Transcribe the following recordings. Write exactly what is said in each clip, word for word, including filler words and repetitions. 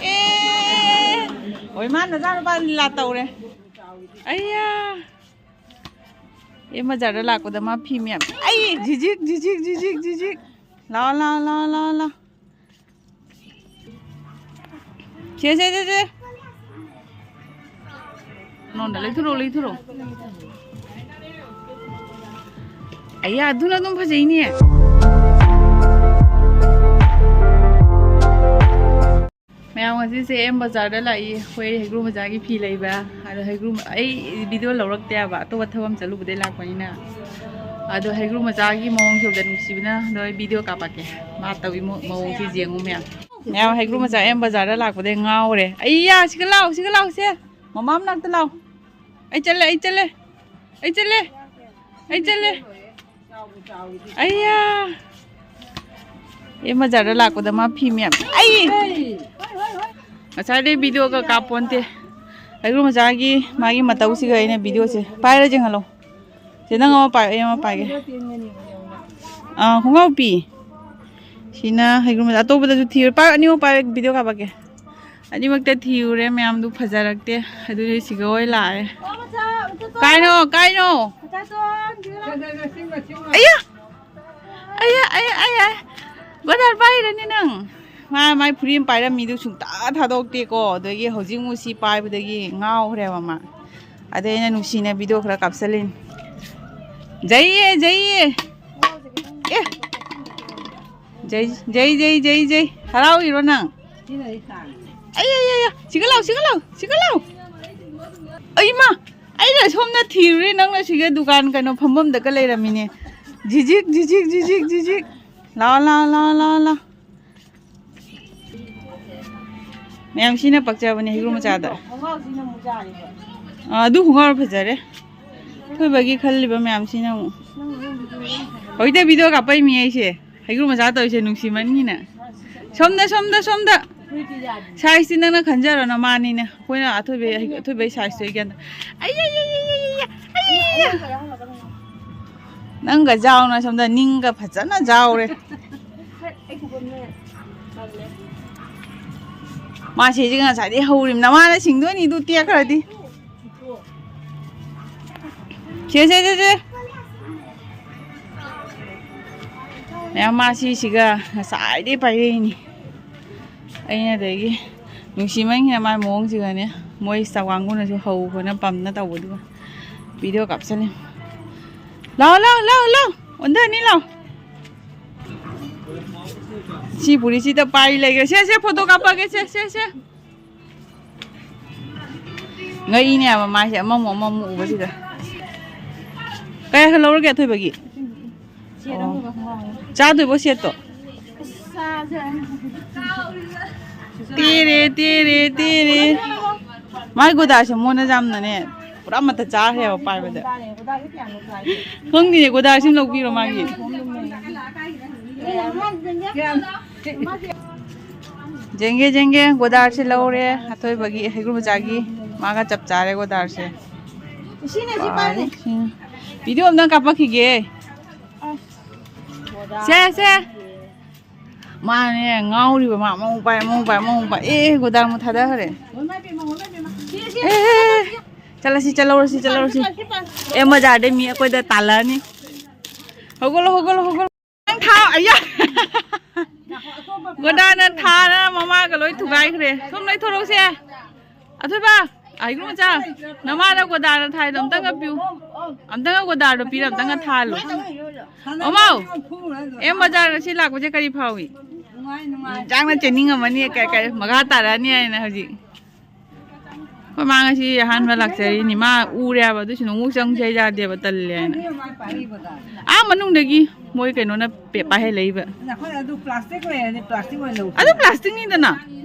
ꯑꯦ, ꯍꯣꯏ, ꯃꯥ ꯅꯆꯥꯅꯨꯄꯥ ꯂꯤꯂꯥ ꯇꯧꯔꯦ꯫ ꯑꯩꯌꯥ꯫ ꯑꯦ, ꯕꯖꯥꯔꯗ ꯂꯥꯛꯄꯗ ꯃꯥ ꯐꯤ ꯃꯌꯥꯝ꯫ ꯑꯩ, ꯖꯤꯖꯤꯛ, ꯖꯤꯖꯤꯛ, ꯖꯤꯖꯤꯛ, ꯖꯤꯖꯤꯛ꯫ ꯂꯥꯎ, ꯂꯥꯎ, ꯂꯥꯎ, ꯂꯥꯎ, ꯂꯥꯎ꯫ ꯁꯦ, ꯁꯦ, ꯁꯦ, ꯁꯦ꯫ ꯅꯉꯣꯟꯗ ꯂꯩꯊꯣꯔꯛꯑꯣ, ꯂꯩꯊꯣꯔꯛꯑꯣ꯫ ꯑꯩꯌꯥ, ꯑꯗꯨꯅ ꯑꯗꯨꯝ ꯐꯖꯩꯅꯦ꯫ ꯃꯌꯥꯝ, ꯉꯁꯤꯁꯦ ꯑꯦꯝ ꯕꯖꯥꯔꯗ ꯂꯥꯛꯏ, ꯑꯩꯈꯣꯏ ꯍꯩꯒ꯭ꯔꯨ ꯃꯆꯥꯒꯤ ꯐꯤ ꯂꯩꯕ꯫ ꯑꯗꯣ ꯍꯩꯒ꯭ꯔꯨ, ꯑꯩ ꯚꯤꯗꯤꯑꯣ ꯂꯧꯔꯛꯇꯦꯕ, ꯑꯇꯣꯞꯄ ꯊꯕꯛ ꯑꯃ ꯆꯠꯂꯨꯕꯗꯩ ꯂꯥꯛꯄꯅꯤꯅ꯫ ꯑꯗꯣ ꯍꯩꯒ꯭ꯔꯨ ꯃꯆꯥꯒꯤ ꯃꯑꯣꯡꯁꯦ ꯎꯕꯗ ꯅꯨꯡꯁꯤꯕꯅ, ꯑꯗꯣ ꯑꯩ ꯚꯤꯗꯤꯑꯣ ꯀꯥꯞꯄꯛꯀꯦ꯫ ꯃꯥ ꯇꯧꯏ ꯃꯑꯣꯡꯁꯦ ꯌꯦꯡꯉꯨ ꯃꯌꯥꯝ꯫ ꯃꯌꯥꯝ, ꯍꯩꯒ꯭ꯔꯨ ꯃꯆꯥ ꯑꯦꯝ ꯕꯖꯥꯔꯗ ꯂꯥꯛꯄꯗꯩ ꯉꯥꯎꯔꯦ꯫ ꯑꯩꯌꯥ, ꯁꯤꯒ ꯂꯥꯎ, ꯁꯤꯒ ꯂꯥꯎ, ꯁꯦ꯫ ꯃꯃꯥ ꯃꯅꯥꯛꯇ ꯂꯥꯎ꯫ ꯑꯩ ꯆꯠꯂꯦ, ꯑꯩ ꯆꯠꯂꯦ, ꯑꯩ ꯆꯠꯂꯦ, ꯑꯩ ꯆꯠꯂꯦ꯫ ꯑꯩꯌꯥ꯫ ꯑꯦ, ꯕꯖꯥꯔꯗ ꯂꯥꯛꯄꯗ ꯃꯥ ꯐꯤ ꯃꯌꯥꯝ꯫ ꯑꯩ! ꯉꯁꯥꯏꯗꯩ ꯚꯤꯗꯤꯑꯣꯒ ꯀꯥꯞꯄꯣꯟꯇꯦ꯫ ꯍꯩꯒ꯭ꯔꯨ ꯃꯆꯥꯒꯤ ꯃꯥꯒꯤ ꯃꯇꯧꯁꯤꯒ ꯑꯩꯅ ꯚꯤꯗꯤꯑꯣꯁꯦ꯫ ꯄꯥꯏꯔ ꯌꯦꯡꯍꯜꯂꯣ꯫ ꯁꯦ, ꯅꯪ ꯑꯃ ꯄꯥꯏ, ꯑꯩ ꯑꯃ ꯄꯥꯏꯒꯦ꯫ ꯑꯥ, ꯈꯣꯡꯒ꯭ꯔꯥꯎ ꯄꯤ꯫ ꯁꯤꯅ ꯍꯩꯒ꯭ꯔꯨ ꯃꯆꯥ꯫ ꯑꯇꯣꯞꯄꯗꯁꯨ ꯊꯤꯌꯨ꯫ ꯄꯥꯏ, ꯑꯅꯤꯃꯛ ꯄꯥꯏ, ꯚꯤꯗꯤꯑꯣ ꯀꯥꯞꯄꯛꯀꯦ꯫ ꯑꯅꯤꯃꯛꯇ ꯊꯤꯔꯨꯔꯦ ꯃꯌꯥꯝꯗꯨ, ꯐꯖꯔꯛꯇꯦ꯫ ꯑꯗꯨꯗꯤ ꯁꯤꯒ ꯑꯣꯏ ꯂꯥꯛꯑꯦ꯫ ꯀꯥꯏꯅꯣ, ꯀꯥꯏꯅꯣ? ꯑꯌꯥ! ꯑꯌꯥ, ꯑꯌꯥ, ꯑꯌꯥ! ꯕꯖꯥꯔ ꯄꯥꯏꯔꯅꯤ ꯅꯪ꯫ ꯃꯥ ꯃꯥꯏ ꯐꯨꯔꯤ ꯑꯃ ꯄꯥꯏꯔꯝꯃꯤꯗꯨ ꯁꯨꯡꯇꯥ ꯊꯥꯗꯣꯛꯇꯦꯀꯣ꯫ ꯑꯗꯒꯤ ꯍꯧꯖꯤꯛ ꯑꯃꯨꯛ ꯁꯤ ꯄꯥꯏꯕꯗꯒꯤ ꯉꯥꯎꯈ꯭ꯔꯦꯕ ꯃꯥ꯫ ꯑꯗꯩ ꯑꯩꯅ ꯅꯨꯡꯁꯤꯅ ꯚꯤꯗꯤꯑꯣ ꯈꯔ ꯀꯥꯞꯁꯜꯂꯤꯅꯤ꯫ ꯖꯩꯌꯦ, ꯖꯩꯌꯦ! ꯑꯦ! ꯖꯩ, ꯖꯩ, ꯖꯩ, ꯖꯩ, ꯖꯩ꯫ ꯍꯔꯥꯎꯏꯔꯣ ꯅꯪ? ꯑꯩ, ꯑꯩ, ꯑꯩ, ꯑꯩ꯫ ꯁꯤꯒ ꯂꯥꯎ, ꯁꯤꯒ ꯂꯥꯎ, ꯁꯤꯒ ꯂꯥꯎ꯫ ꯑꯩ ꯃꯥ, ꯑꯩꯅ ꯁꯣꯝꯗ ꯊꯤꯔꯨꯔꯦ, ꯅꯪꯅ ꯁꯤꯒ ꯗꯨꯀꯥꯟ ꯀꯩꯅꯣ ꯐꯝꯐꯝꯗꯒ ꯂꯩꯔꯝꯃꯤꯅꯦ꯫ ꯖꯤꯖꯤꯛ, ꯖꯤꯖꯤꯛ, ꯖꯤꯖꯤꯛ, ꯖꯤꯖꯤꯛ꯫ ꯂꯥꯎ, ꯂꯥꯎ, ꯂꯥꯎ, ꯂꯥꯎ, ꯂꯥꯎ꯫ ꯃꯌꯥꯝ ꯁꯤꯅ ꯄꯛꯆꯕꯅꯦ ꯍꯩꯒ꯭ꯔꯨ ꯃꯆꯥꯗ꯫ ꯈꯣꯡꯒ꯭ꯔꯥꯎꯁꯤꯅ ꯑꯃꯨꯛ ꯌꯥꯔꯤꯕ꯫ ꯑꯥ, ꯑꯗꯨ ꯈꯣꯡꯒ꯭ꯔꯥꯎ ꯐꯖꯔꯦ꯫ ꯊꯣꯏꯕꯒꯤ ꯈꯜꯂꯤꯕ ꯃꯌꯥꯝꯁꯤꯅ ꯑꯃꯨꯛ꯫ ꯍꯧꯖꯤꯛꯇ ꯚꯤꯗꯤꯑꯣ ꯀꯥꯞꯄꯛꯏꯃꯤ ꯑꯩꯁꯦ꯫ ꯍꯩꯒ꯭ꯔꯨ ꯃꯆꯥ ꯇꯧꯔꯤꯁꯦ ꯅꯨꯡꯁꯤꯃꯟꯒꯤꯅ꯫ ꯁꯣꯝꯗ, ꯁꯣꯝꯗ, ꯁꯣꯝꯗ꯫ ꯁꯥꯏꯖꯇꯤ ꯅꯪꯅ ꯈꯟꯖꯔꯣ, ꯅꯃꯥꯅꯤꯅ꯫ ꯑꯩꯈꯣꯏꯅ ꯑꯊꯣꯏꯕꯩ, ꯑꯊꯣꯏꯕꯩ ꯁꯥꯏꯖꯇꯣ ꯑꯩ ꯒ꯭ꯌꯥꯟ ꯇꯥ-, ꯑꯩ, ꯑꯩ, ꯑꯩ꯫ ꯅꯪꯒ ꯌꯥꯎꯅ ꯁꯣꯝꯗ ꯅꯤꯡꯒ ꯐꯖꯅ ꯌꯥꯎꯔꯦ꯫ ꯃꯥ ꯁꯤꯁꯦ ꯉꯁꯥꯏꯗꯩ ꯍꯧꯔꯤꯝꯅ, ꯃꯥꯅ ꯁꯤꯡꯗꯣꯏꯅꯤ ꯑꯗꯨ ꯇꯦꯛꯈ꯭ꯔꯗꯤ꯫ ꯁꯦ, ꯁꯦ, ꯁꯦ, ꯁꯦ꯫ ꯃꯌꯥꯝ ꯃꯥ ꯁꯤꯁꯤꯒ ꯉꯁꯥꯏꯗꯩ ꯄꯥꯏꯔꯛꯏꯅꯤ꯫ ꯑꯩꯅ ꯑꯗꯒꯤ ꯅꯨꯡꯁꯤꯃꯟꯈꯤꯅ ꯃꯥꯏ ꯃꯑꯣꯡꯁꯤꯒꯅꯦ, ꯃꯣꯏ ꯆꯥꯛꯋꯥꯡꯒꯨꯅꯁꯨ ꯍꯧ ꯈꯣꯠꯅ ꯄꯝꯅ ꯇꯧꯕꯗꯨꯒ ꯚꯤꯗꯤꯑꯣ ꯀꯥꯞꯁꯜꯂꯤ꯫ ꯂꯥꯎ, ꯂꯥꯎ, ꯂꯥꯎ, ꯂꯥꯎ꯫ ꯑꯣꯟꯊꯅꯤ ꯂꯥꯎ꯫ ꯁꯤ ꯄꯨꯔꯤꯁꯤꯗ ꯄꯥꯏ ꯂꯩꯈ꯭ꯔꯦ꯫ ꯁꯦ, ꯁꯦ, ꯐꯣꯇꯣ ꯀꯥꯞꯄꯒꯦ꯫ ꯁꯦ, ꯁꯦ, ꯁꯦ꯫ ꯉꯛꯏꯅꯦ ꯍꯥꯏꯕ ꯃꯥꯏꯁꯦ, ꯑꯃꯃꯨꯛ ꯑꯃꯃꯨꯛ ꯎꯕꯁꯤꯗ꯫ ꯀꯌꯥ ꯈꯛ ꯂꯧꯔꯒꯦ ꯑꯊꯣꯏꯕꯒꯤ? ꯆꯥꯗꯣꯏꯕꯣ ꯁꯦꯠꯇꯣ? ꯇꯦꯔꯦ, ꯇꯦꯔꯦ, ꯇꯦꯔꯦ꯫ ꯃꯥꯏ ꯒꯣꯗꯥꯁꯦ ꯃꯣꯟꯅ ꯌꯥꯝꯅꯅꯦ, ꯄꯨꯔꯥ ꯃꯇ ꯆꯥꯈ꯭ꯔꯦꯕ ꯄꯥꯏꯕꯗ꯫ ꯈꯪꯗꯦꯅꯦ, ꯒꯣꯗꯥꯁꯤꯝ ꯂꯧꯕꯤꯔꯣ ꯃꯥꯒꯤ꯫ ꯖꯦꯡꯒꯦ, ꯖꯦꯡꯒꯦ, ꯒꯣꯗꯥꯔꯁꯦ ꯂꯧꯔꯦ꯫ ꯑꯊꯣꯏꯕꯒꯤ ꯍꯩꯒ꯭ꯔꯨ ꯃꯆꯥꯒꯤ꯫ ꯃꯥꯒ ꯆꯞ ꯆꯥꯔꯦ ꯒꯣꯗꯥꯔꯁꯦ꯫ ꯁꯤꯅ ꯁꯤ ꯄꯥꯏꯔꯦ꯫ ꯄꯥꯔꯦ, ꯁꯤꯅ꯫ ꯚꯤꯗꯤꯑꯣ ꯑꯝꯇꯪ ꯀꯥꯞꯄꯛꯈꯤꯒꯦ꯫ ꯁꯦ, ꯁꯦ꯫ ꯃꯥꯅꯦ ꯉꯥꯎꯔꯤꯕ, ꯃꯥ ꯑꯃꯃꯨꯛ ꯄꯥꯏ, ꯑꯃꯃꯨꯛ ꯄꯥꯏ, ꯑꯃꯃꯨꯛ ꯄꯥꯏ꯫ ꯑꯦ, ꯒꯣꯗꯥꯔ ꯑꯃꯨꯛ ꯊꯥꯗꯈ꯭ꯔꯦ꯫ ꯑꯦ, ꯆꯠꯂꯁꯤ, ꯆꯠꯂꯧꯔꯁꯤ, ꯆꯠꯂꯧꯔꯁꯤ꯫ ꯑꯦ, ꯕꯖꯥꯔꯗꯩ ꯃꯤ ꯑꯩꯈꯣꯏꯗ ꯇꯥꯜꯂꯛꯑꯅꯤ꯫ ꯍꯧꯒꯠꯂꯣ, ꯍꯧꯒꯠꯂꯣ, ꯍꯧꯒꯠꯂꯣ꯫ ꯅꯪ ꯊꯥꯎ, ꯑꯌꯥ! ꯒꯣꯗꯥꯅ ꯊꯥꯅ ꯃꯃꯥꯒ ꯂꯣꯏ ꯊꯨꯒꯥꯏꯈ꯭ꯔꯦ꯫ ꯁꯣꯝ ꯂꯩꯊꯣꯔꯛꯎꯁꯦ꯫ ꯑꯊꯣꯏꯕ, ꯑꯥ, ꯏꯕꯨꯡꯉꯣ ꯃꯆꯥ, ꯅꯃꯥꯅ ꯒꯣꯗꯥꯅ ꯊꯥꯏꯗꯣ ꯑꯝꯇꯪꯒ ꯄꯤꯌꯨ꯫ ꯑꯝꯇꯪꯒ ꯒꯣꯗꯥꯗꯣ ꯄꯤꯔ ꯑꯝꯇꯪꯒ ꯊꯥꯍꯜꯂꯨ꯫ ꯑꯃꯥꯎ, ꯑꯦꯝ ꯕꯖꯥꯔ ꯉꯁꯤ ꯂꯥꯛꯄꯁꯦ ꯀꯔꯤ ꯐꯥꯎꯏ? ꯅꯨꯡꯉꯥꯏ, ꯅꯨꯡꯉꯥꯏ꯫ ꯆꯥꯛꯅ ꯆꯦꯟꯅꯤꯡꯉꯝꯃꯅꯤ, ꯀ-, ꯀ-, ꯃꯈꯥ ꯇꯥꯔꯛꯑꯅꯤ ꯍꯥꯏꯅ ꯍꯧꯖꯤꯛ꯫ ꯑꯩꯈꯣꯏ ꯃꯥ ꯉꯁꯤ ꯑꯍꯥꯟꯕ ꯂꯥꯛꯆꯔꯤꯅꯤ꯫ ꯃꯥ ꯎꯔꯦ ꯍꯥꯏꯕ, ꯑꯗꯨꯏꯁꯨ ꯑꯃꯨꯛ ꯆꯪꯁꯦ ꯌꯥꯗꯦꯕ, ꯇꯜꯂꯦ ꯍꯥꯏꯅ꯫ ꯑꯥ ꯃꯅꯨꯡꯗꯒꯤ ꯃꯣꯏ ꯀꯩꯅꯣꯅ ꯄꯦ-, ꯄꯥꯏꯍꯜꯂꯛꯏꯕ꯫ ꯅꯈꯣꯏ ꯑꯗꯨ ꯄ꯭ꯂꯥꯁꯇꯤꯛ ꯂꯩꯔꯗꯤ ꯄ꯭ꯂꯥꯁꯇꯤꯛ ꯑꯣꯏꯅ ꯂꯧꯁꯤ꯫ ꯑꯗꯨ ꯄ꯭ꯂꯥꯁꯇꯤꯛꯅꯤꯗꯅ꯫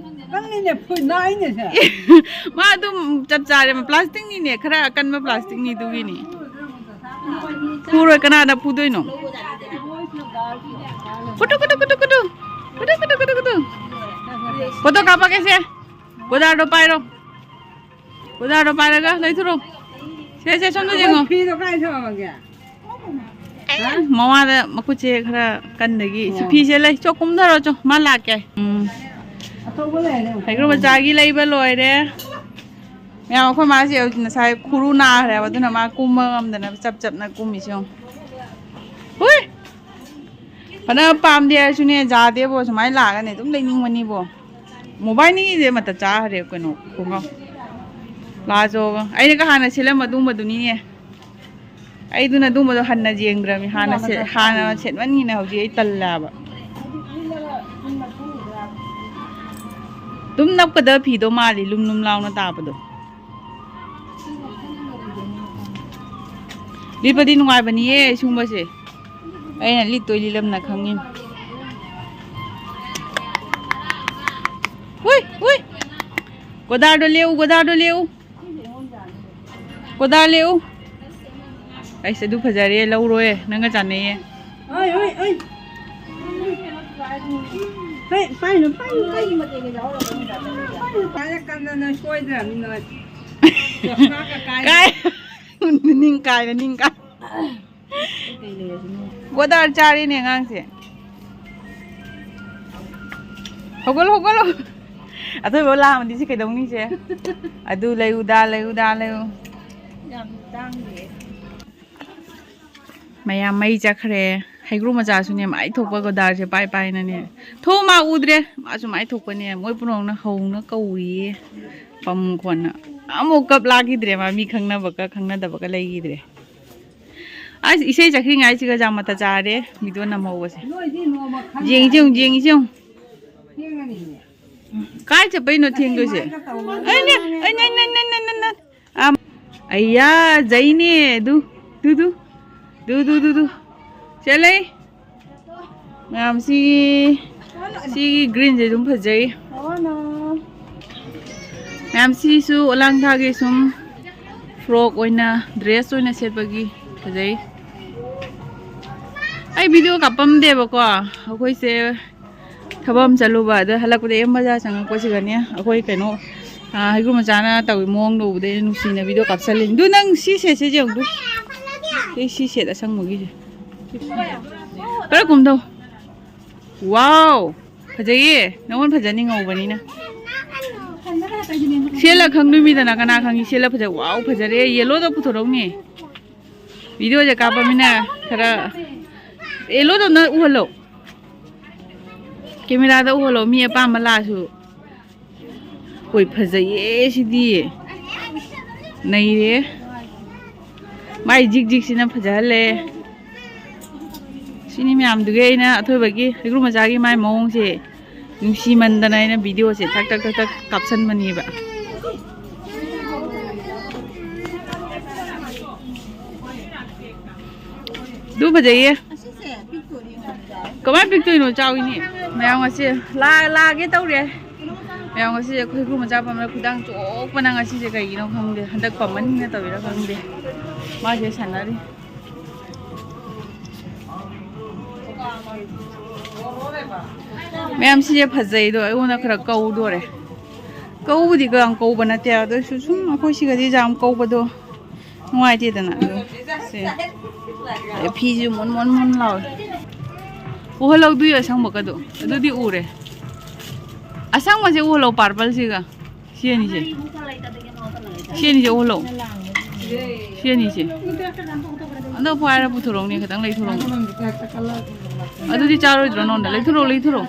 ꯅꯪꯅꯤꯅꯦ ꯐꯨ-, ꯅꯥꯏꯅꯦꯁꯦ꯫ ꯃꯥ ꯑꯗꯨꯝ ꯆꯞ ꯆꯥꯔꯦ, ꯄ꯭ꯂꯥꯁꯇꯤꯛꯅꯤꯅꯦ, ꯈꯔ ꯑꯀꯟꯕ ꯄ꯭ꯂꯥꯁꯇꯤꯛꯅꯤ ꯑꯗꯨꯒꯤꯅꯤ꯫ ꯐꯨꯔꯣꯏ, ꯀꯅꯥꯗ ꯐꯨꯗꯣꯏꯅꯣ? ꯀꯨꯇꯨ, ꯀꯨꯇꯨ, ꯀꯨꯇꯨ, ꯀꯨꯇꯨ꯫ ꯀꯨꯇꯨ, ꯀꯨꯇꯨ, ꯀꯨꯇꯨ, ꯀꯨꯇꯨ꯫ ꯐꯣꯇꯣ ꯀꯥꯞꯄꯛꯀꯦꯁꯦ꯫ ꯒꯣꯗꯥꯔꯗꯣ ꯄꯥꯏꯔꯣ꯫ ꯒꯣꯗꯥꯔꯗꯣ ꯄꯥꯏꯔꯒ ꯂꯩꯊꯣꯔꯛꯑꯣ꯫ ꯁꯦ, ꯁꯦ, ꯁꯣꯝꯗ ꯌꯦꯡꯉꯣ꯫ ꯐꯤꯗꯣ ꯀꯥꯏ ꯊꯝꯃꯒꯦ? ꯃꯃꯥꯗ ꯃꯈꯨꯠꯁꯦ ꯈꯔ ꯀꯟꯗꯒꯤ ꯁꯤ ꯐꯤꯁꯦ ꯂꯩ꯫ ꯆꯣ, ꯀꯨꯝꯊꯔꯣ ꯆꯣ, ꯃꯥ ꯂꯥꯛꯀꯦ꯫ ꯎꯝ꯫ ꯍꯩꯒ꯭ꯔꯨ ꯃꯆꯥꯒꯤ ꯂꯩꯕ ꯂꯣꯏꯔꯦ꯫ ꯃꯌꯥꯝ, ꯑꯩꯈꯣꯏ ꯃꯥꯁꯦ ꯉꯁꯥꯏ ꯈꯨꯔꯨ ꯅꯥꯈ꯭ꯔꯦꯕ, ꯑꯗꯨꯅ ꯃꯥ ꯀꯨꯝꯕ ꯉꯝꯗꯅꯕ ꯆꯞ ꯆꯞꯅ ꯀꯨꯝꯃꯤꯁꯦ ꯌꯦꯡꯉꯨ꯫ ꯍꯨꯏ! ꯐꯅ ꯄꯥꯝꯗꯦ ꯍꯥꯏꯔꯁꯨꯅꯦ, ꯌꯥꯗꯦꯕꯣ꯫ ꯁꯨꯃꯥꯏꯅ ꯂꯥꯛꯑꯒꯅꯦ ꯑꯗꯨꯝ ꯂꯩꯅꯤꯡꯕꯅꯤꯕꯣ꯫ ꯃꯣꯕꯥꯏꯜꯅꯤꯒꯤꯁꯦ ꯃꯇ ꯆꯥꯈ꯭ꯔꯦ ꯀꯩꯅꯣ ꯈꯣꯡꯒ꯭ꯔꯥꯎ꯫ ꯂꯥꯖꯣꯒ ꯑꯩꯅꯒ ꯍꯥꯟꯅ ꯁꯦꯠꯂꯝꯕ ꯑꯗꯨꯒꯨꯝꯕꯗꯨꯅꯤꯅꯦ꯫ ꯑꯩꯗꯨꯅ ꯑꯗꯨꯒꯨꯝꯕꯗꯣ ꯍꯟꯅ ꯌꯦꯡꯗ꯭ꯔꯕꯅꯤ꯫ ꯍꯥꯟꯅ ꯁꯦꯠ-, ꯍꯥꯟꯅ ꯁꯦꯠꯃꯟꯒꯤꯅ ꯍꯧꯖꯤꯛ ꯑꯩ ꯇꯜꯂꯦꯕ꯫ ꯑꯗꯨꯝ ꯅꯞꯀꯗꯕ ꯐꯤꯗꯣ ꯃꯥꯜꯂꯤ, ꯂꯨꯝ ꯂꯨꯝ ꯂꯥꯎꯅ ꯇꯥꯕꯗꯣ꯫ ꯂꯤꯠꯄꯗꯤ ꯅꯨꯡꯉꯥꯏꯕꯅꯤꯌꯦ ꯁꯤꯒꯨꯝꯕꯁꯦ꯫ ꯑꯩꯅ ꯂꯤꯠꯇꯣꯏ ꯂꯤꯠꯂꯝꯅ ꯈꯪꯉꯤꯅꯤ꯫ ꯍꯨꯏ, ꯍꯨꯏ! ꯒꯣꯗꯥꯔꯗꯣ ꯂꯦꯛꯎ, ꯒꯣꯗꯥꯔꯗꯣ ꯂꯦꯛꯎ꯫ ꯒꯣꯗꯥꯔ ꯂꯦꯛꯎ꯫ ꯑꯩꯁ, ꯑꯗꯨ ꯐꯖꯔꯦ, ꯂꯧꯔꯣꯏ, ꯅꯪꯒ ꯆꯥꯟꯅꯩꯌꯦ꯫ ꯍꯣꯏ, ꯍꯣꯏ, ꯍꯣꯏ꯫ ꯍꯣꯏ, ꯄꯥꯏꯅꯨ, ꯄꯥꯏꯅꯨ, ꯄꯥꯏꯅꯨ꯫ ꯄꯥꯏꯔꯛꯀꯥꯟꯗ ꯅꯣꯏ ꯁꯣꯏꯗ꯭ꯔꯕꯅꯤ ꯅꯣꯏ꯫ ꯀꯥꯏ? ꯅꯤꯡ ꯀꯥꯏꯔꯦ, ꯅꯤꯡ ꯀꯥꯏ꯫ ꯒꯣꯗꯥꯔ ꯆꯥꯔꯤꯅꯦ ꯑꯉꯥꯡꯁꯦ꯫ ꯍꯧꯒꯠꯂꯣ, ꯍꯧꯒꯠꯂꯣ꯫ ꯑꯊꯣꯏꯕ ꯂꯥꯛꯑꯝꯃꯗꯤ ꯁꯤ ꯀꯩꯗꯧꯅꯤ ꯁꯦ? ꯑꯗꯨ ꯂꯩꯌꯨ, ꯗꯥ ꯂꯩꯌꯨ, ꯗꯥ ꯂꯩꯌꯨ꯫ ꯌꯥꯝ ꯇꯥꯡꯗꯦ꯫ ꯃꯌꯥꯝ ꯃꯩ ꯆꯠꯈ꯭ꯔꯦ꯫ ꯍꯩꯒ꯭ꯔꯨ ꯃꯆꯥꯁꯨꯅꯦ, ꯃꯥꯏ ꯊꯣꯛꯄ ꯒꯣꯗꯥꯔꯁꯦ ꯄꯥꯏ ꯄꯥꯏꯅꯅꯦ꯫ ꯊꯣꯛꯎ, ꯃꯥ ꯎꯗ꯭ꯔꯦ꯫ ꯃꯥꯁꯨ ꯃꯥꯏ ꯊꯣꯛꯄꯅꯦ꯫ ꯃꯣꯏ ꯄꯨꯔꯣꯅ ꯍꯧꯅ ꯀꯧꯏꯌꯦ꯫ ꯄꯝ ꯈꯣꯟꯅ꯫ ꯑꯃꯨꯛ ꯀꯞ ꯂꯥꯛꯈꯤꯗ꯭ꯔꯦ ꯃꯥ, ꯃꯤ ꯈꯪꯅꯕꯒ ꯈꯪꯅꯗꯕꯒ ꯂꯩꯈꯤꯗ꯭ꯔꯦ꯫ ꯑꯁ, ꯏꯁꯩ ꯆꯠꯈ꯭ꯔꯤꯉꯥꯏꯁꯤꯒ ꯖꯥꯃꯇ ꯆꯥꯔꯦ꯫ ꯚꯤꯗꯤꯑꯣ ꯅꯝꯍꯧꯕꯁꯦ꯫ ꯅꯣꯏꯗꯤ ꯅꯣꯡꯃ ꯈꯪꯅ ꯌꯦꯡꯁꯤ ꯌꯦꯡꯉꯨ, ꯌꯦꯡꯁꯤ ꯌꯦꯡꯉꯨ꯫ ꯊꯦꯡꯉꯅꯤꯅꯦ꯫ ꯀꯥꯏ ꯆꯠꯄꯩꯅꯣ ꯊꯦꯡꯗꯣꯏꯁꯦ? ꯀꯃꯥꯏꯅ ꯇꯧꯕꯅꯣ? ꯑꯩꯅ, ꯑꯩꯅ, ꯑꯩꯅ, ꯑꯩꯅ, ꯑꯩꯅ, ꯑꯩꯅ, ꯑꯩꯅ꯫ ꯑꯝ, ꯑꯩꯌꯥ, ꯖꯩꯅꯦ꯫ ꯗꯨ, ꯗꯨ, ꯗꯨ꯫ ꯗꯨ, ꯗꯨ, ꯗꯨ, ꯗꯨ꯫ ꯆꯦ ꯂꯩ꯫ ꯃꯌꯥꯝ ꯁꯤꯒꯤ, ꯁꯤꯒꯤ greenꯁꯦ ꯑꯗꯨꯝ ꯐꯖꯩ꯫ ꯃꯌꯥꯝ ꯁꯤꯁꯨ ꯑꯣꯂꯥꯡ ꯊꯥꯒꯤ ꯁꯨꯝ frock ꯑꯣꯏꯅ, dress ꯑꯣꯏꯅ ꯁꯦꯠꯄꯒꯤ ꯐꯖꯩ꯫ ꯑꯩ video ꯀꯥꯞꯄꯝꯗꯦꯕꯀꯣ, ꯑꯩꯈꯣꯏꯁꯦ ꯊꯕꯛ ꯑꯃ ꯆꯠꯂꯨꯕ, ꯑꯗ ꯍꯜꯂꯛꯄꯗ ꯑꯦꯝ ꯕꯖꯥꯔ ꯆꯪꯉꯛꯄꯁꯤꯗꯅꯦ, ꯑꯩꯈꯣꯏ ꯀꯩꯅꯣ, ꯑ, ꯍꯩꯒ꯭ꯔꯨ ꯃꯆꯥꯅ ꯇꯧꯏ ꯃꯑꯣꯡꯗꯣ ꯎꯕꯗꯩ ꯅꯨꯡꯁꯤꯅ video ꯀꯥꯞꯁꯜꯂꯤꯅꯤ꯫ ꯑꯗꯨ ꯅꯪ ꯁꯤ ꯁꯦꯠꯁꯦ ꯌꯦꯡꯉꯨ꯫ ꯑꯩ ꯁꯤ set ꯑꯁꯪꯕꯒꯤꯁꯦ꯫ ꯈꯔ ꯀꯨꯝꯊꯧ꯫ ꯋꯥꯎ, ꯐꯖꯩꯌꯦ꯫ ꯅꯉꯣꯟ ꯐꯖꯅꯤ ꯉꯧꯕꯅꯤꯅ꯫ ꯁꯦꯠꯂ ꯈꯪꯗꯣꯏꯃꯤꯗꯅ, ꯀꯅꯥ ꯈꯪꯉꯤ ꯁꯦꯠꯂ ꯐꯖ-, ꯋꯥꯎ, ꯐꯖꯔꯦ꯫ ꯌꯦꯜꯂꯣꯗꯣ ꯄꯨꯊꯣꯔꯛꯎꯅꯦ꯫ ꯚꯤꯗꯤꯑꯣꯁꯦ ꯀꯥꯞꯄꯃꯤꯅ ꯈꯔ ꯌꯦꯜꯂꯣꯗꯣ ꯅꯪ ꯎꯍꯜꯂꯣ꯫ ꯀꯦꯃꯦꯔꯥꯗ ꯎꯍꯜꯂꯣ, ꯃꯤ ꯑꯄꯥꯝꯕ ꯂꯥꯛꯑꯁꯨ꯫ ꯍꯣꯏ, ꯐꯖꯩꯌꯦ ꯁꯤꯗꯤ꯫ ꯅꯩꯔꯦ꯫ ꯃꯥꯏ ꯖꯤꯛ ꯖꯤꯛꯁꯤꯅ ꯐꯖꯍꯜꯂꯦ꯫ ꯁꯤꯅꯤ ꯃꯌꯥꯝꯗꯨꯒꯤ ꯑꯩꯅ ꯑꯊꯣꯏꯕꯒꯤ ꯍꯩꯀ꯭ꯔꯨ ꯃꯆꯥꯒꯤ ꯃꯥꯏ ꯃꯑꯣꯡꯁꯦ ꯅꯨꯡꯁꯤꯃꯟꯗꯅ ꯑꯩꯅ ꯚꯤꯗꯤꯑꯣꯁꯦ ꯊꯛ ꯊꯛ ꯊꯛ ꯊꯛ ꯀꯥꯞꯁꯟꯕꯅꯦꯕ꯫ ꯑꯗꯨ ꯐꯖꯩꯌꯦ꯫ ꯀꯃꯥꯏꯅ ꯄꯤꯛꯇꯣꯏꯅꯣ? ꯆꯥꯎꯏꯅꯦ꯫ ꯃꯌꯥꯝ ꯉꯁꯤ ꯂꯥ-, ꯂꯥꯛꯑꯒꯦ ꯇꯧꯔꯦ꯫ ꯃꯌꯥꯝ ꯉꯁꯤꯁꯦ ꯑꯩꯈꯣꯏ ꯍꯩꯀ꯭ꯔꯨ ꯃꯆꯥ ꯄꯝꯕꯗ ꯈꯨꯗꯥꯡ ꯆꯣꯛꯄꯅ ꯉꯁꯤꯁꯦ ꯀꯩꯒꯤꯅꯣ ꯈꯪꯗꯦ꯫ ꯍꯟꯗꯛ ꯄꯝꯃꯟꯅ ꯇꯧꯔꯤꯔꯥ ꯈꯪꯗꯦ꯫ ꯃꯥꯁꯦ ꯁꯥꯟꯅꯔꯤ꯫ ꯃꯌꯥꯝ ꯁꯤꯁꯦ ꯐꯖꯩꯗꯣ ꯑꯩꯉꯣꯟꯗ ꯈꯔ ꯀꯧꯗꯣꯔꯦ꯫ ꯀꯧꯕꯗꯤ ꯀꯌꯥꯝ ꯀꯧꯕ ꯅꯠꯇꯦ, ꯑꯗꯨ ꯑꯣꯏꯔꯁꯨ ꯁꯨꯝ ꯑꯩꯈꯣꯏ ꯁꯤꯒꯗꯤ ꯌꯥꯝ ꯀꯧꯕꯗꯣ ꯅꯨꯡꯉꯥꯏꯇꯦꯗꯅ꯫ ꯑꯗꯨ ꯁꯦ꯫ ꯑꯗꯩ ꯐꯤꯁꯨ ꯃꯣꯟ ꯃꯣꯟ ꯃꯣꯟ ꯂꯥꯎꯋꯦ꯫ ꯎꯍꯜꯍꯧꯗꯣꯏ ꯑꯁꯪꯕꯀꯗꯣ ꯑꯗꯨꯗꯤ ꯎꯔꯦ꯫ ꯑꯁꯪꯕꯁꯦ ꯎꯍꯜꯂꯣ, ꯄꯥꯔꯄꯜꯁꯤꯒ꯫ ꯁꯤ ꯑꯅꯤꯁꯦ꯫ ꯁꯤ ꯑꯅꯤꯁꯦ ꯎꯍꯜꯂꯣ꯫ ꯁꯤ ꯑꯅꯤꯁꯦ꯫ ꯑꯗꯣ ꯄꯥꯏꯔ ꯄꯨꯊꯣꯔꯛꯎꯅꯦ, ꯈꯤꯇꯪ ꯂꯩꯊꯣꯔꯛꯎ꯫ ꯑꯗꯨꯗꯤ ꯆꯥꯔꯣꯏꯗ꯭ꯔꯣ ꯅꯉꯣꯟꯗ? ꯂꯩꯊꯣꯔꯛꯑꯣ, ꯂꯩꯊꯣꯔꯛꯑꯣ꯫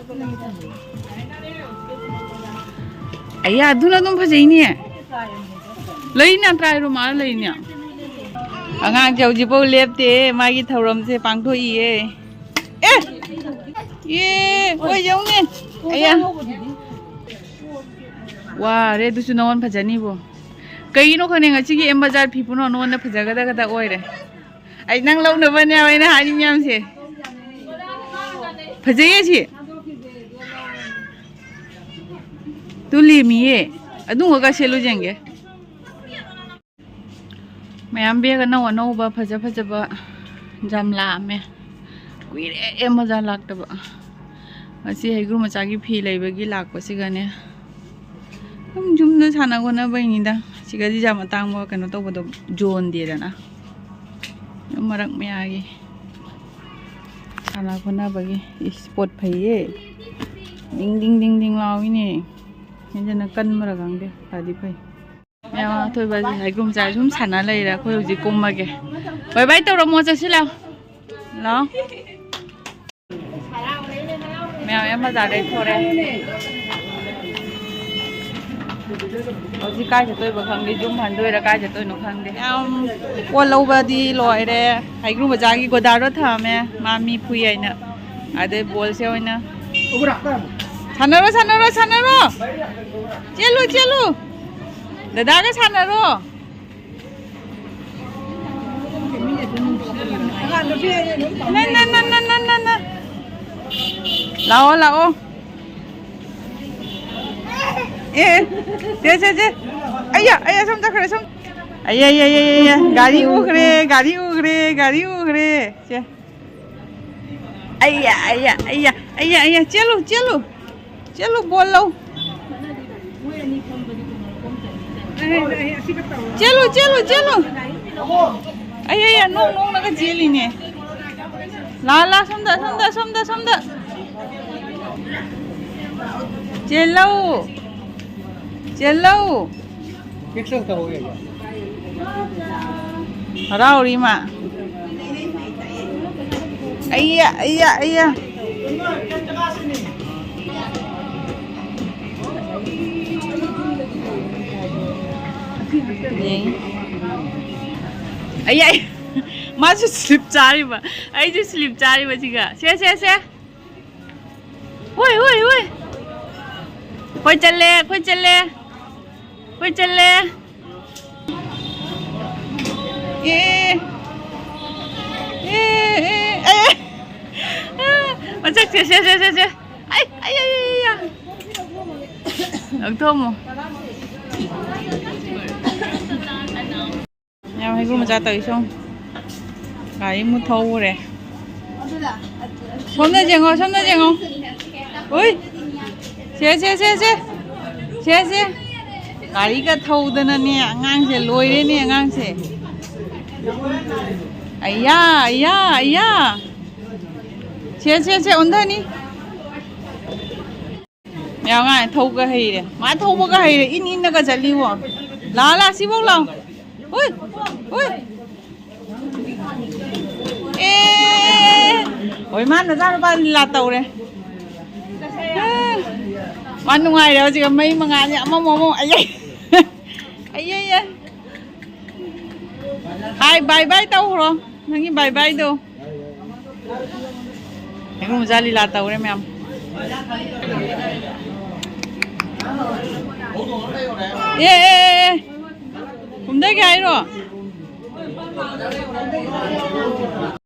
ꯑꯌꯥ, ꯑꯗꯨꯅ ꯑꯗꯨꯝ ꯐꯖꯩꯅꯦ꯫ ꯂꯩꯅ try room ꯑꯥ ꯂꯩꯅꯦ꯫ ꯑꯉꯥꯡꯁꯦ ꯍꯧꯖꯤꯛꯐꯥꯎ ꯂꯦꯞꯇꯦ, ꯃꯥꯒꯤ ꯊꯧꯔꯝꯁꯦ ꯄꯥꯡꯊꯣꯛꯏꯌꯦ꯫ ꯑꯦ! ꯑꯦ! ꯑꯣꯏ ꯌꯧꯅꯦ꯫ ꯑꯌꯥ! ꯋꯥꯔꯦ, ꯑꯗꯨꯁꯨ ꯅꯉꯣꯟ ꯐꯖꯅꯤꯕꯣ꯫ ꯀꯩꯒꯤꯅꯣ ꯈꯪꯗꯦ, ꯉꯁꯤꯒꯤ ꯑꯦꯝ ꯕꯖꯥꯔ ꯐꯤ ꯄꯨꯝꯅꯃꯛ ꯅꯉꯣꯟꯗ ꯐꯖꯒꯗꯒꯗ ꯑꯣꯏꯔꯦ꯫ ꯑꯩ ꯅꯪ ꯂꯧꯅꯕꯅꯦꯕ ꯑꯩꯅ ꯍꯥꯏꯔꯤ ꯃꯌꯥꯝꯁꯦ꯫ ꯐꯖꯩꯌꯦ ꯁꯤ꯫ ꯇꯨ ꯂꯦꯝꯃꯤꯌꯦ꯫ ꯑꯗꯨꯝꯕꯒ ꯁꯦꯠꯂꯨ ꯌꯦꯡꯒꯦ꯫ ꯃꯌꯥꯝ ꯕꯦꯒ ꯑꯅꯧ ꯑꯅꯧꯕ ꯐꯖ ꯐꯖꯕ ꯌꯥꯝ ꯂꯥꯛꯑꯝꯃꯦ꯫ ꯀꯨꯏꯔꯦ ꯑꯦꯝ ꯕꯖꯥꯔ ꯂꯥꯛꯇꯕ꯫ ꯉꯁꯤ ꯍꯩꯒ꯭ꯔꯨ ꯃꯆꯥꯒꯤ ꯐꯤ ꯂꯩꯕꯒꯤ ꯂꯥꯛꯄꯁꯤꯒꯅꯦ꯫ ꯑꯗꯨꯝ ꯌꯨꯝꯗ ꯁꯥꯟꯅ ꯈꯣꯠꯅꯕꯩꯅꯤꯗ꯫ ꯁꯤꯒꯗꯤ ꯌꯥꯝ ꯑꯇꯥꯡꯕ ꯀꯩꯅꯣ ꯇꯧꯕꯗꯣ ꯌꯣꯟꯗꯦꯗꯅ꯫ ꯑꯗꯨꯝ ꯃꯔꯛ ꯃꯌꯥꯒꯤ꯫ ꯁꯥꯟꯅ ꯈꯣꯠꯅꯕꯒꯤ ꯏꯁꯄꯣꯔꯠ ꯐꯩꯌꯦ꯫ ꯗꯤꯡ ꯗꯤꯡ ꯗꯤꯡ ꯗꯤꯡ ꯂꯥꯎꯏꯅꯦ꯫ ꯍꯦꯟꯖꯟꯅ ꯀꯟꯕ꯭ꯔꯥ ꯈꯪꯗꯦ꯫ ꯐꯗꯤ ꯐꯩ꯫ ꯃꯌꯥꯝ ꯑꯊꯣꯏꯕ ꯍꯩꯒ꯭ꯔꯨꯝ ꯆꯥ ꯁꯨꯝ ꯁꯥꯟꯅ ꯂꯩꯔꯦ꯫ ꯑꯩꯈꯣꯏ ꯍꯧꯖꯤꯛ ꯀꯨꯝꯃꯒꯦ꯫ ꯕꯥꯏ ꯕꯥꯏ ꯇꯧꯔꯝꯃꯣ꯫ ꯆꯠꯁꯤꯜꯂꯣ꯫ ꯂꯥꯛꯑꯣ꯫ ꯃꯌꯥꯝ ꯌꯥꯝ ꯕꯖꯥꯔꯗꯩ ꯊꯣꯔꯦ꯫ ꯍꯧꯖꯤꯛ ꯀꯥꯏ ꯆꯠꯇꯣꯏꯕ ꯈꯪꯗꯦ꯫ ꯌꯨꯝ ꯍꯟꯗꯣꯏꯔꯥ ꯀꯥꯏ ꯆꯠꯇꯣꯏꯅꯣ ꯈꯪꯗꯦ꯫ ꯌꯥꯝ ꯄꯣꯠ ꯂꯧꯕꯗꯤ ꯂꯣꯏꯔꯦ꯫ ꯍꯩꯒ꯭ꯔꯨ ꯕꯖꯥꯔꯒꯤ ꯒꯣꯗꯥꯎꯟꯗ ꯊꯝꯃꯦ꯫ ꯃꯥ ꯃꯤ ꯐꯨꯏ ꯍꯥꯏꯅ꯫ ꯑꯗꯩ ꯕꯣꯜꯁꯦ ꯑꯣꯏꯅ ꯁꯥꯟꯅꯔꯣ, ꯁꯥꯟꯅꯔꯣ, ꯁꯥꯟꯅꯔꯣ꯫ ꯆꯦꯜꯂꯨ, ꯆꯦꯜꯂꯨ꯫ ꯗꯗꯥꯒ ꯁꯥꯟꯅꯔꯣ꯫ ꯅ, ꯅ, ꯅ, ꯅ, ꯅ, ꯅ, ꯅ꯫ ꯂꯥꯛꯑꯣ, ꯂꯥꯛꯑꯣ꯫ ꯑꯦ, ꯑꯦ꯫ ꯁꯦ, ꯁꯦ, ꯁꯦ꯫ ꯑꯩꯌꯥ, ꯑꯩꯌꯥ, ꯁꯣꯝ ꯆꯠꯈ꯭ꯔꯦ, ꯁꯣꯝ꯫ ꯑꯩꯌꯥ, ꯑꯩꯌꯥ, ꯑꯩꯌꯥ, ꯑꯩꯌꯥ, ꯑꯩꯌꯥ꯫ ꯒꯥꯔꯤ ꯎꯈ꯭ꯔꯦ, ꯒꯥꯔꯤ ꯎꯈ꯭ꯔꯦ, ꯒꯥꯔꯤ ꯎꯈ꯭ꯔꯦ꯫ ꯁꯦ꯫ ꯑꯩꯌꯥ, ꯑꯩꯌꯥ, ꯑꯩꯌꯥ, ꯑꯩꯌꯥ, ꯑꯩꯌꯥ, ꯆꯦꯜꯂꯨ, ꯆꯦꯜꯂꯨ꯫ ꯆꯦꯜꯂꯨ, ꯕꯣꯜ ꯂꯧ꯫ ꯆꯦꯜꯂꯨ, ꯆꯦꯜꯂꯨ, ꯆꯦꯜꯂꯨ꯫ ꯑꯩꯌꯥ, ꯑꯩꯌꯥ, ꯅꯣꯡ ꯅꯣꯡꯅꯒ ꯆꯦꯜꯂꯤꯅꯦ꯫ ꯂꯥ, ꯂꯥ, ꯁꯣꯝꯗ, ꯁꯣꯝꯗ, ꯁꯣꯝꯗ, ꯁꯣꯝꯗ꯫ ꯆꯦꯜꯂꯧ꯫ ꯆꯦꯜꯂꯧ꯫ ꯍꯔꯥꯎꯔꯤ ꯃꯥ꯫ ꯑꯩꯌꯥ, ꯑꯩꯌꯥ, ꯑꯩꯌꯥ꯫ ꯌꯦꯡ꯫ ꯑꯩꯌꯥ, ꯑꯩꯌꯥ꯫ ꯃꯥꯁꯨ ꯁ꯭ꯂꯤꯞ ꯆꯥꯔꯤꯕ, ꯑꯩꯁꯨ ꯁ꯭ꯂꯤꯞ ꯆꯥꯔꯤꯕ ꯁꯤꯒ꯫ ꯁꯦ, ꯁꯦ, ꯁꯦ꯫ ꯍꯣꯏ, ꯍꯣꯏ, ꯍꯣꯏ꯫ ꯑꯩꯈꯣꯏ ꯆꯠꯂꯦ, ꯑꯩꯈꯣꯏ ꯆꯠꯂꯦ꯫ ꯑꯩꯈꯣꯏ ꯆꯠꯂꯦ꯫ ꯑꯦ꯫ ꯑꯦ, ꯑꯦ, ꯑꯦ꯫ ꯃꯁꯛꯁꯦ, ꯁꯦ, ꯁꯦ, ꯁꯦ, ꯁꯦ꯫ ꯑꯩ, ꯑꯩ, ꯑꯩ, ꯑꯩ, ꯑꯩ꯫ ꯂꯧꯊꯣꯛꯑꯝꯃꯣ꯫ ꯌꯥꯝ ꯍꯩꯒ꯭ꯔꯨ ꯃꯆꯥ ꯇꯧꯏ ꯁꯣꯝ꯫ ꯒꯥꯔꯤ ꯑꯃꯨꯛ ꯊꯧꯔꯦ꯫ ꯁꯣꯝꯗ ꯌꯦꯡꯉꯣ, ꯁꯣꯝꯗ ꯌꯦꯡꯉꯣ꯫ ꯎꯏ꯫ ꯁꯦ, ꯁꯦ, ꯁꯦ, ꯁꯦ꯫ ꯁꯦ, ꯁꯦ꯫ ꯒꯥꯔꯤꯒ ꯊꯧꯗꯅꯅꯦ, ꯑꯉꯥꯡꯁꯦ ꯂꯣꯏꯔꯦꯅꯦ, ꯑꯉꯥꯡꯁꯦ꯫ ꯑꯌꯥ, ꯑꯌꯥ, ꯑꯌꯥ꯫ ꯁꯦ, ꯁꯦ, ꯁꯦ, ꯑꯣꯟꯊꯅꯤ꯫ ꯌꯥꯝ ꯉꯥꯏ, ꯊꯧꯒ ꯍꯩꯔꯦ꯫ ꯃꯥ ꯊꯧꯕꯒ ꯍꯩꯔꯦ꯫ ꯏꯟ ꯏꯟꯅꯒ ꯆꯠꯂꯤꯕꯣ꯫ ꯂꯥ, ꯂꯥ, ꯁꯤꯐꯧ ꯂꯥꯎ꯫ ꯍꯨꯏ, ꯍꯨꯏ꯫ ꯑꯦ꯫ ꯍꯣꯏ, ꯃꯥ ꯅꯆꯥꯅꯨꯄꯥ ꯂꯤꯂꯥ ꯇꯧꯔꯦ꯫ ꯑꯦ꯫ ꯃꯥ ꯅꯨꯡꯉꯥꯏꯔꯦ ꯍꯧꯖꯤꯛ꯫ ꯃꯩ ꯃꯉꯥꯜꯁꯦ ꯑꯃꯃꯨꯛ ꯑꯃꯃꯨꯛ꯫ ꯑꯌꯩ꯫ ꯑꯌꯩ, ꯑꯌꯩ꯫ ꯍꯥꯏ, bye bye ꯇꯧꯈ꯭ꯔꯣ꯫ ꯅꯪꯒꯤ bye bye ꯗꯣ꯫ ꯍꯩꯀ꯭ꯔꯨ ꯃꯆꯥ ꯂꯤꯂꯥ ꯇꯧꯔꯦ ꯃꯌꯥꯝ꯫ ꯑꯦ, ꯑꯦ, ꯑꯦ, ꯑꯦ꯫ ꯀꯨꯝꯊꯒꯦ ꯍꯥꯏꯔꯣ?